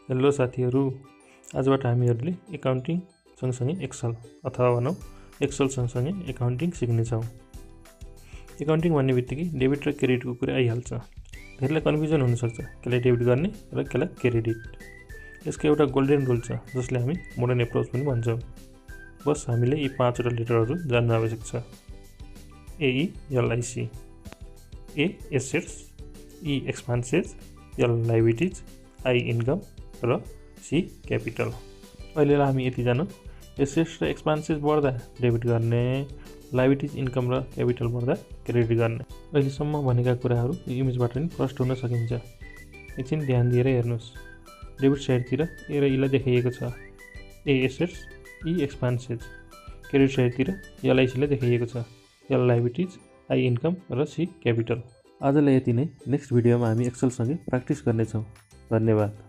Hello साथीहरू, आजबाट हामीहरूले accounting सँगसँगै एक्सल अथवा भनौँ एक्सल सँगसँगै एकाउन्टिङ सिक्नेछौँ। एकाउन्टिङ भन्ने बित्तिकै डेबिट र क्रेडिटको कुरा आइहाल्छ। धेरैलाई कन्फ्युजन हुनसक्छ कसलाई डेबिट गर्ने र कसलाई क्रेडिट। यसको एउटा गोल्डन रुल छ जसले हामी मोडर्न एप्रोच पनि भन्छौँ। बस हामीले यी 5वटा लेटरहरू जान्नु आवश्यक छ। AELIC, A assets, E expenses, L liabilities, I income र C क्यापिटल। अहिलेलाई हामी यति जानौँ। एसेट्स र एक्सपेन्सेस बढ्दा डेबिट गर्ने, लायबिलिटिज इन्कम र क्यापिटल बढ्दा क्रेडिट गर्ने। अहिलेसम्म भनेका कुराहरू यो इमेजबाट पनि प्रष्ट हुन सकिन्छ। एकछिन ध्यान दिएर हेर्नुहोस्। डेबिट साइडतिर ए र ईलाई देखाइएको छ, A assets, E expenses. Credit साइडतिर LICलाई देखाइएको छ, L लायबिलिटिज, I इन्कम र C क्यापिटल। आजलाई यति नै। नेक्स्ट भिडियोमा हामी एक्सलसँगै प्र्याक्टिस गर्नेछौँ। धन्यवाद।